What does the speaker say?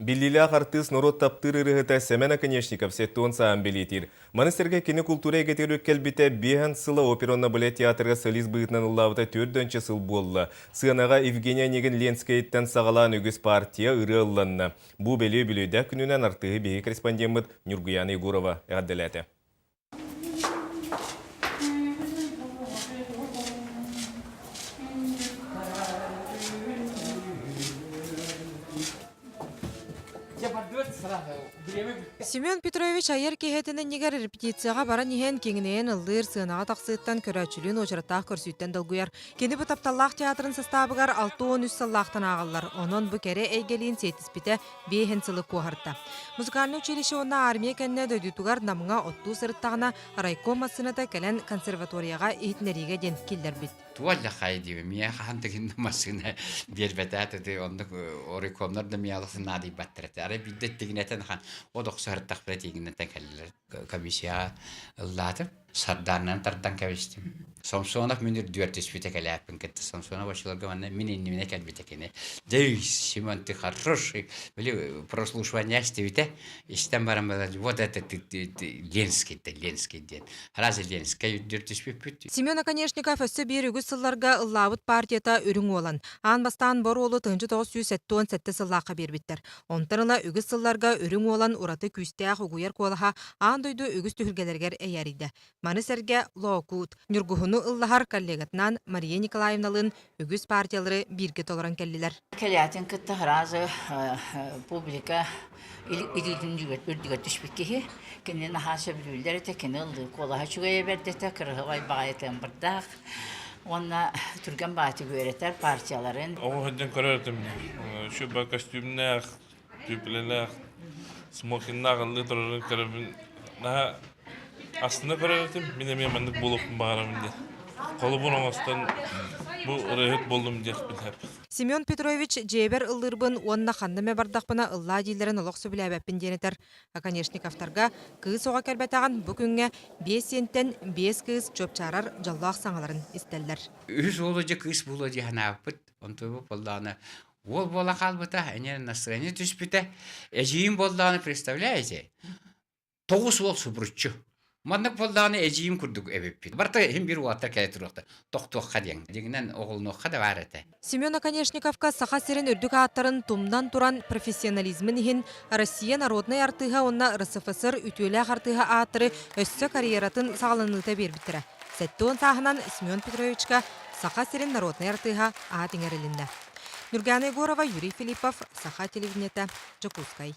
Биллиилээх артыыс норуот таптыыр ырыаһыта Сэмэн Оконешников 70 сааһын бэлиэтиир. Маны сэргэ кини култуура эйгэтигэр үккэлбитэ биэһэн сыла опера уонна балет театрга солист быһыытынан ыллаабыта төрдөнчө сыл буолла. Сыанаҕа Евгений Онегин Ленскэйиттэн саҕалаан үгүс партия ырыа ылланна. Бу бэлиэ үбүлүөйдээх күнүнэн артыыһы биһиги корреспондеммыт Ньургуйаана Егорова эҕэрдэлээтэ. Семен Петрович айар киэһэтин иннигэр репетицияҕа баран иһэн киҥинэйэн ыллыыр сыанаҕа тахсыыттан көрөөччүлүүн уочараттаах көрсүүттэн долгуйар. Кини бу тапталлаах театрын састаабыгар 63 сыллаахтан ааҕаллар. Онон бу кэрэ эйгэлиин сиэттиспитэ биэһин сылы куоһарта. Музыкальнай училище уонна армия кэннэ дойдутугар Намҥа оттуу сырыттаҕына райком массыыната кэлэн консерваторияҕа иһитиннэриигэ диэн киллэрбит. Туоллахай диибин миэхэ хаһан да гинна массыына биэрбэтээ ты оннук оройкомнор да миэхэ наадыйбаттар этэ. Арай биирдэ тигинэтэн хан от охсуһартахпына тигинэтэн кэллилэр. Комиссияҕа ыллаатым. Сардааннан тардан кэбистим. Самсонов мин үрдүгэр түспүтэ кэлээппин кытта Самсонов оччолорго манна мин иннибинэ кэлбитэ кини. Дэй, Симон, ты хороший. Били прослушивание истибитэ. Истэн баран баран вот это ты, ты, ты Ленский ты Ленский диэн. Раз Ленскэй үрдүгэр түспүппүт. Семен Оконешников өссө биир үгүс сылларга ыллаабыт партията Үрүҥ Уолан. Аан бастаан бор уолу 1977 сыллаахха биэрбиттэр. Онтон ыла үгүс сылларга Үрүҥ Уолан ураты күүстээх угуйар куолаһа аан дойду үгүс түһүлгэлэригэр эйээрийдэ. Маны сэргэ Лоокуут, Ньургуһуну ыллаһар коллегатынаан Мария Николаевналыын үгүс партиялары бииргэ толорон кэллилэр. Кэлээтин кытта сразу публика илиитин үрдүгэр түспүт киһи. Кини наһаа сөбүлүүллэр этэ, кини ыллыы куолаһа үчүгэй бэрт этэ, кырыһыбай баҕайы тыамбырдаах. Уонна түргэн баатык үөрэтэр партияларын. Оҕо сылдьан көрөр этим. Шуба костюмнаах, түплэлээх, смокиннаах ыллыы турарын көрөбүн. Наһаа астына көрөр этим. Мин эмиэ маннык буолуохпун баҕарабын диэн. Холобур оҥостон бу ырыаһыт буоллум диэхпин сөп. Семен Петрович дьиэбэр ыллыырбын уонна ханна эмэ бардахпына ыллаа дииллэрин олох сөбүлээбэппин диэн этэр. Оконешниковтарга кыыс оҕо кэлбэтэҕин бу күҥҥэ биэс сиэнтэн биэс кыыс чуопчаарар дьоллоох саҥаларын истэллэр. Үһүс уолу дьэ кыыс буолуо дии санаабыппыт. Онтуйбут буоллаҕына уол буола хаалбыта, эмиэ настроение түспүтэ. Эдьиийим буоллаҕына, представляете, тоҕус уол субуруччу. Маннык буоллаҕына эдьиийим курдук эбиппит. Барыта иһин биир уолаттар кэлэ туруохта. Тохтуохха диэн. Дьиҥинэн оҕолонуохха да баар этэ. Семен Оконешниковка Саха сирин үрдүк ааттарын тумнан туран профессионализмын иһин Россия народнай артыыһа уонна РСФСР үтүөлээх артыыһа ааттары өссө карьератын саҕаланыыта биэрбиттэрэ. 70 сааһынан Семен Петровичка Саха сирин народнай артыыһа аат иҥэрилиннэ. Нюргана Егорова, Юрий Филиппов, Саха телевидениетэ, Дьокуускай.